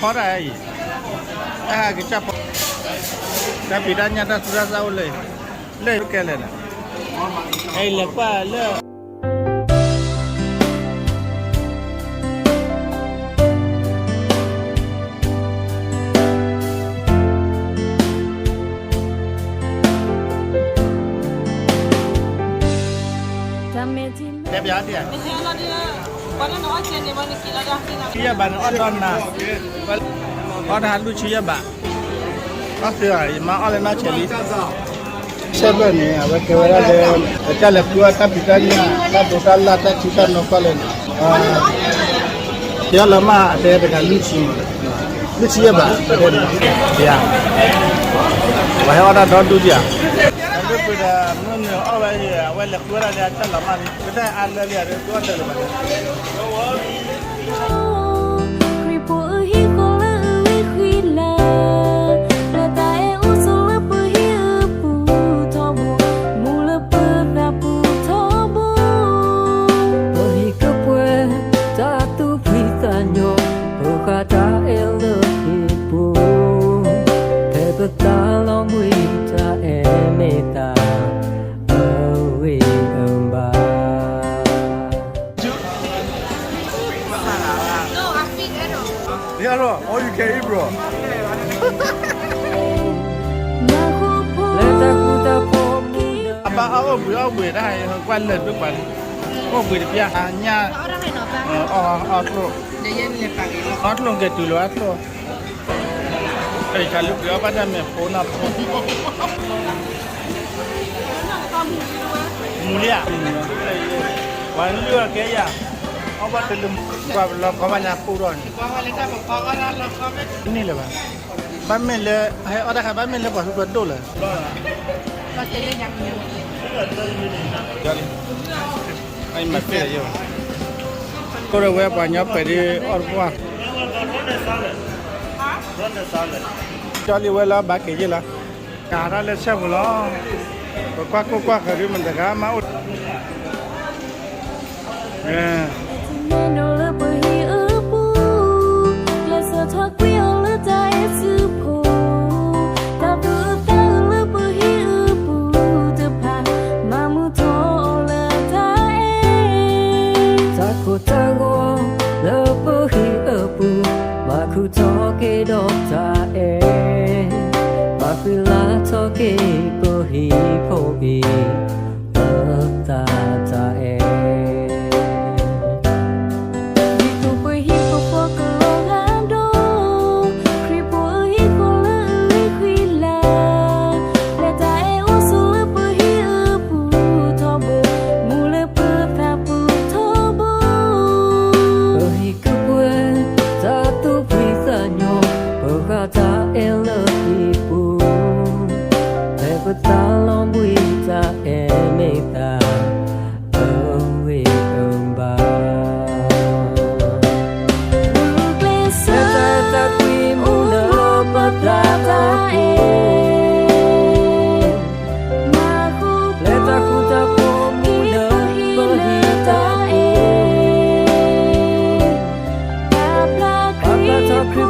ဖီတၢ်အံၤ, အဟဲကစၢ်ဖီ, တၢ်ဖံးတၢ်ညၣ်တၢ်သူတၢ်သၣ်အိၣ်လၢ, လၢကဲလဲၣ်န့ၣ်, အဲ လဲၤကွၢ်လၢ တဲပယါဒံးဧါ, ဆံယဲၢ်ဘးန့ၣ်အီၣ်ဒီနၤ, အီၣ်တဟါလွံၢ်ဆံယဲၢ်ဘး, အီၣ်သ့အီၤ ယမါအီၣ်လၢနီၢ်ဆဲးလံ, ဆဲးဘၢၣ်န့ၣ် အဝဲကဲဝဲဒၣ်လၢ အတၢ်လဲၤဃုအီၣ်တၢ်ဖံးတၢ်ညၣ် တၢ်ဒိးတၢ်လၢ် တၢ်ထံတၢ်နိကွၢ်လဲၣ်န့ၣ်, ဆံအီၣ်လၢမၢ် အတဲတဂၤလွံၢ်ဆံ, လွံၢ်ဆံယဲၢ်ဘး, ပှၤဟဲအီၣ်တၢ်ဒီဒူၣ်, ပှၤဟဲအီၣ်တၢ်ဒီဒူၣ်ဒံးဧါ, ဒ်ပှၤဒီးမုၢ်နုာ်အီၣ်ဝဲအံၤ အဝဲလဲၤဃုအီၣ်တၢ်လၢအတၢ်လီၤမၢ်လံ ပတၢ်အါလၢလံ အဒိအီၣ်တၢ်လၢၤဘၣ် ခရံာ်ဖိအဟံၣ်ဃီလၢအဂ့ၤဃံလၤ, လၢတၢ်အဲၣ်အိၣ်ဆိးလၢပဟံၣ်အပူၤထီဘိ, မူလၢပသးပူၤထီဘိ, ပဟံၣ်ကပှဲၤ တၢ်သူၣ်ဖှံသးညီ, ပဃၣ်တၢ်အဲၣ်လၢဟံၣ်ပူၤ, ဖဲပသးလီၤဘှံးတၢ်အဲၣ်မ့ၢ်သး အဂ့ၤအဘၣ်. Yeah, bro, all you can eat, bro. အဘၣ်အီၣ်အိၣ်ဘှံးအီၣ်ဘှံးတၢ် ကွၢ်လၢာ်ဒိၣ်ပှၤန့ၣ်, အိၣ်ဘှံးတပျၢ် အညၣ်, အီၣ်ကျိၣ်, အီၣ်ကျိၣ်က့ၤတုၤလီၤအီၣ်ကျိၣ်, တၢ်လုၢ်ပှ့ၤအီၣ်ဘၣ်တၢ်မဲာ်ဖိနီၢ်ဖိ မူလံဧါ, ပှၤလုၢ်အီၣ်ကဲယၤ, အီၣ်ဘၣ်တလၢ, ပှၤလီၤကီဘၣ်လၢအပူၤဒီးန့ၣ်, န့ၣ်လၢၤဘၣ်, ဘၣ်မ့ၢ်လၢ, ဟဲအီၣ်တၢ်ခါ ဘၣ်မ့ၢ်လၢပှၤဟုပှၤဒိၣ်လၢၤ, အမၤသ့ၣ်ယဲၢ်, ကိၣ်ဒီးဝဲပှၤညီပှဲၤဒ်အီၣ်တပှၢ်, ကၠီလံဝဲလၢဘၣ်က့ၤယဲၢ်လီၤ, ကၤတၢ်လၢဆဲးပူၤလီၤ, ပကွၢ်ကိၣ်ကွၢ်ဃၢၤဒ်မတၤတဂၤမးအိၣ် မ့ၢ်နီၢ်လၢပဟံၣ်အပူၤ, ကျဲးစၢးထီၣ်ကွံာ်အီၤလၢတၢ်အဲၣ်ဆူၣ်ဖိ, တၢ်သူၣ်အုးသးအုးလၢပဟံၣ်အပူၤတဖၣ်, မၤမူထီၣ်အီၤလၢတၢ်အဲၣ်, တၢ်ကိၢ်တၢ်ဂီၤလၢပဟံၣ်အပူၤ, မၤခူၣ်ထီၣ်က့ၤဒီးတၢ်အဲၣ်, မၤဃံလၤထီၣ်က့ၤပဟံၣ်ဖိအံၤ လၢတၢ်အဲၣ်, ဒ်သိးပဟံၣ်ဖိဃီကလီၤဂာ်ဒီး, ခရံာ်ဖိအဟံၣ်ဃီလၢအဂ့ၤဃံလၤ, လၢတၢ်အဲၣ်အိၣ်ဆိးလၢပဟံၣ်အပူၤထီဘိ, မူလၢပသးပူၤထီဘိ, ပဟံၣ်ကပှဲၤ တၢ်သူၣ်ဖှံသးညီ, ပဃၣ်တၢ်အဲၣ်လၢဟံၣ်ပူၤ, ဖဲပသးလီၤဘှံးတၢ်အဲၣ်မ့ၢ်သး အဂ့ၤအဘၣ်, ကျဲးစၢးတၢ်အဲၣ်, ကျဲးစၢးတၢ်အဲၣ်, ပှၤခရံာ်ဖိ